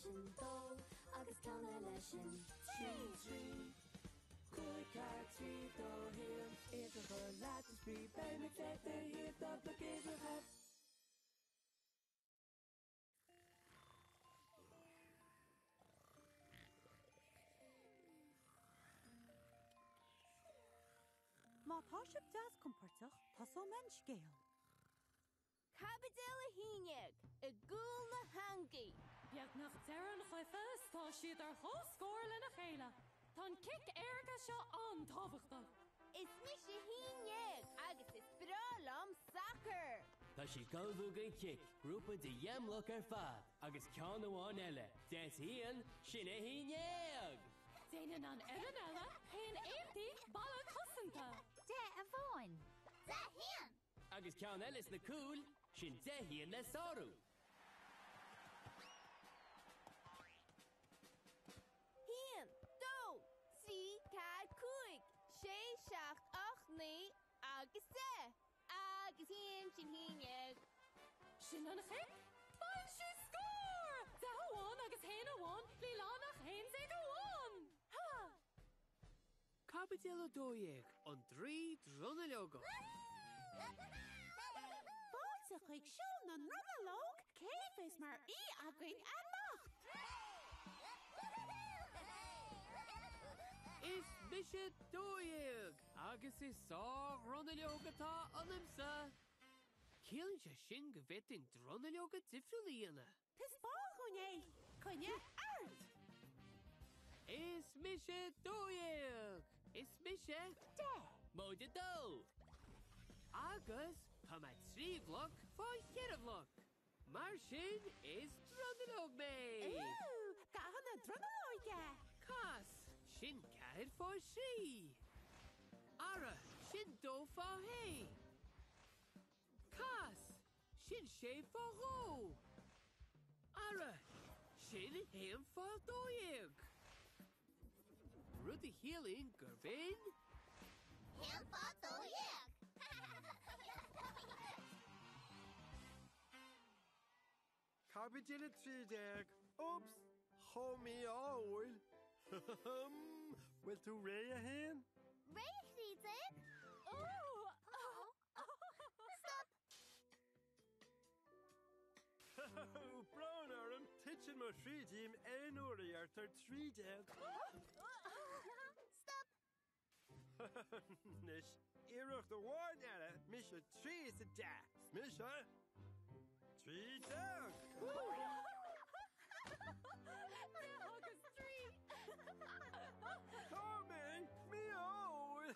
leis an dó agus glanadh leis an 3, 3, 5, 4, 3, 2, 1. Uimhreacha leat is spraoi, beidh muid le do thaobh do bhloc uimhreacha. Má tá sibh deas compordach, tosóidh mé an scéal. Caibidil 11, I gcúl na heangaí. Beagnach deireadh an chluiche is tá siad ar comhscór lena chéile. Tá an cic éirice seo an-tábhachtach. Is mise a haon dhéag agus is breá liom sacar! Tá siad ag ullmhú don chic, grúpa de dheich mbloc ar fad agus ceann amháin eile. 10 's 1, sin 11! Déanann an fhoireann eile, haon aontaigh, balla cosanta. 10 amháin. 10 haon! Agus ceann eile sna cúil, sin 10 haon le sárú. 1, 2, 3, 4, 5, 6, 7, 8, 9 agus 10! Agus 1, sin haon dhéag. Sin an chic! Bhain sí scór! 10 amháin agus haon amháin, níl ann ach haon déag amháin! Ha! Caibidil 12, An Draoi Dronuilleogach. Fáilte chuig Seó na nDronuilleog, cé bheas mar aoi againn anocht? Is mise 12 agus is sár-dhronuilleog atá ionamsa! Ciallaíonn sé sin go bhféadfainn dronuilleoga difriúla a dhéanamh. Taispeáin dhúinn é! Coinnigh ort! Is mise 12! Is mise. 10! Móide dó! Agus tá mé 3 bhloc fá cheithre bhloc. Mar sin, is dronuilleog mé! Ooh! Gathanna dronuilleoige! Cas! Sin 4 fá 3. Ara, sin 2 fá 6. Cas! Sin sé fá dhó! Ara! Sin haon fá 12! Rud a chiallaíonn gurb in. Haon fá 12! Caibidil 13, Úps! Chomh mí-ádhúil! Bhfuil tú réidh, a haon? Réidh, 13! Stop! Brón orm, titeann mo chroí díom aon uair a dheirtear 13. Stop! Anois, iarracht amháin eile, mise 3 is 10. Is mise 13! 10 agus 3! Tá mé mí-ádhúil!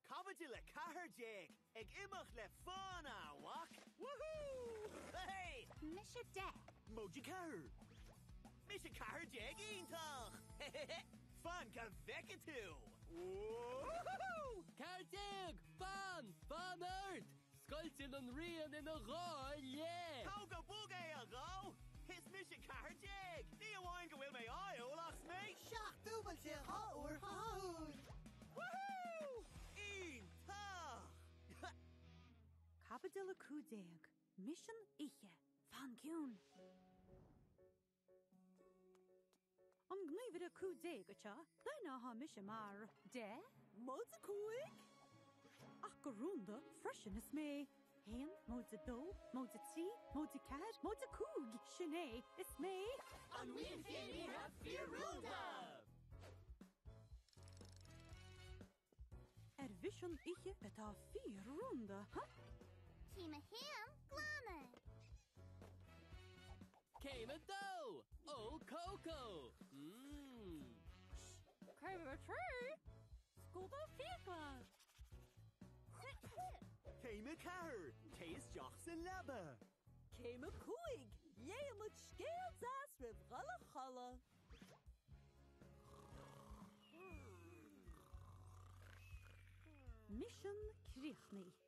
Caibidil 14, Ag imeacht le fána, a mhac! Woohoo! Hey! Mise 10. Móide 4. Mise 14 Iontach! Fan go bhfeice tú! Woohoo! 14! Fan! Fan ort! Scoilteann an rian ina dhá leith! Tóg go bog é, a dhó! Is mise 14! Ní amháin go bhfuil mé ádhúil ach is mé. 17 dúbailte 2 uair ádhúil! Woohoo! Iontach! Caibidil 15, Misean Oíche, Fan ciúin! An gníomhaire 15 anseo, de ghnáth tá mise mar. 10, móide 5. Ach go rúnda freisin is mé. 1, móide 2, móide 3, móide 4, móide 5, sin é, is mé. An Bhuíon Fianaithe Fíor-Rúnda! Ar mhisean oíche atá fíor-rúnda, ha? Céim 1, Glanadh. Céim 2, Ól cócó! Mmm. Céim 3, Scuabadh fiacla. Céim 4, Téigh isteach sa leaba. Céim 5, Léifimid scéal deas roimh dhul a chodladh. Misean críochnaithe.